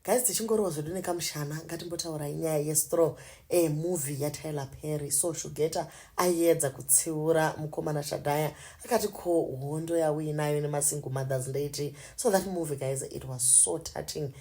Guys, tichingoriwo zvedu nekamushana, ngatimbotaurai nyaya yestraw movie yaTyler Perry. So Shugeta aiedza kutsiura mukomana Shadaya, akati ko hondo yauinayo nemasingle mothers ndeiti. So that movie, guys, it was so touching.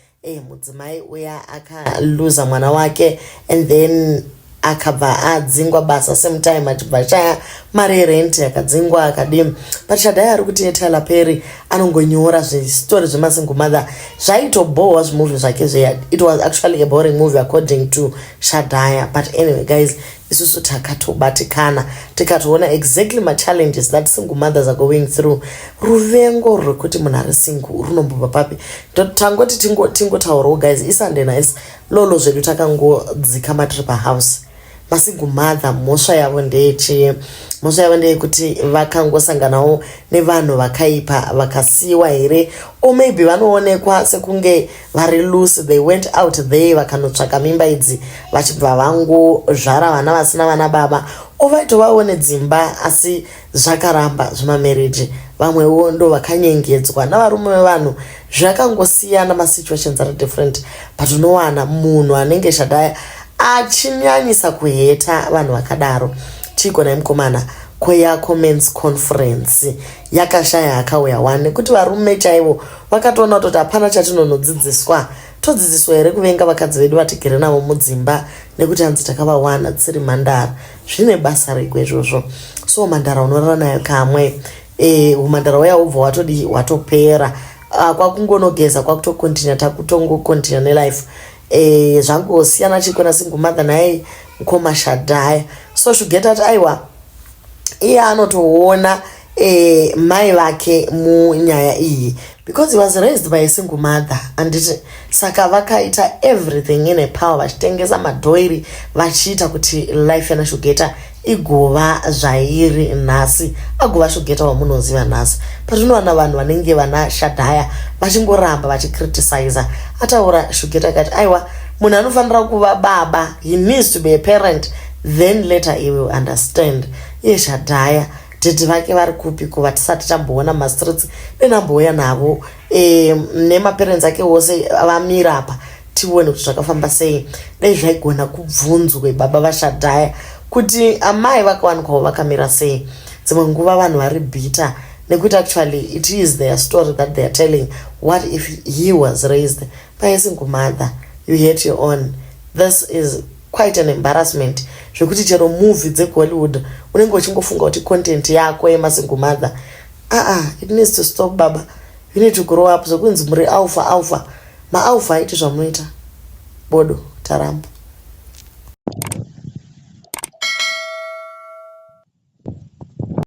Mudzimai uya akaluza mwana wake and then akabva adzingwa basa same time, achibva achaya mari yerenti, akadzingwa, akadini. But Shadaya ari kuti Tyler Perry anongonyora zvistori zvemasingle mother, zvaitobhohwa zvimovie zvake zveya. It was actually a boring movie according to Shadaya. But anyway, guys, isusu takatobatikana, tikatoona exactly machallenges that single mothers are going through. Ruvengo rwekuti munhu ari single runombobva papi? Tangoti tingotaurawo, guys, iSunday nice lolo zvedu, takangodzika matiri pahouse. Masingle mother, mhosva yavo ndeyechii? Mhosva yavo ndeyekuti vakangosanganawo nevanhu vakaipa vakasiyiwa here? Or maybe vanoonekwa sekunge vari loose, they went out there vakanotsvaka mimba idzi, vachibva vangozvara vana vasina vana baba, o vaitovawo nedzimba asi zvakaramba zvemamarriage. Vamwewo ndo vakanyengedzwa navarume vevanhu. Zvakangosiyana, masituations ari different, but unowana munhu anenge Shadaya achinyanyisa kuheta vanhu vakadaro. Chigonai mukomana kweyako men's conference yakashaya akauya one, nekuti varume chaivo vakatoona kutoti hapana chatinonodzidziswa. Todzidziswa here kuvenga vakadzi vedu vatigere navo mudzimba nekuti hanzi takavawana tsiri mhandara? Zvine basa reko izvozvo? So mhandara unorara nayo kamwe, umhandara uya ubva watodi watopera, kwakungonogeza, kwakutocontinue, takutongocontinue nelife. Zvangosiyana chikona single mother naye mukoma Shadaya. So Shugeta ati aiwa, iye anotoona mai vake munyaya iyi because he was raised by a single mother, anditi? Saka vakaita everything in a power, vachitengesa madhoiri, vachiita kuti life yanaShugeta igova zvairi nhasi, agova Shugeta wamunoziva nhasi. Patinowana vanhu vanenge vana Shadhaya vachingoramba vachicriticiza, ataura Shugeta akati aiwa, munhu anofanira kuva baba, he needs to be a parent, then later he will understand. Iye Shadhaya, tete vake vari kupi kuva tisati tamboona mastreets? Denambouya navo nemaparents ake wose vamira apa, tione kuti zvakafamba sei. Dai zvaigona kubvunzwe baba vaShadhaya kuti amai vakawanikwawo vakamira sei. Dzimwe nguva vanhu vari bitter nekuti actually it is their story that they are telling. What if he was raised by a single mother? You hate your own. This is quite an embarrassment zvekuti chero movie dzekuHollywood unenge uchingofunga kuti content yako yemasingle mother, aa, it needs to stop. Baba, you need to grow up. Zvekunzi muri alpha, alpha, maalpha aiti zvamunoita bodo, taramba.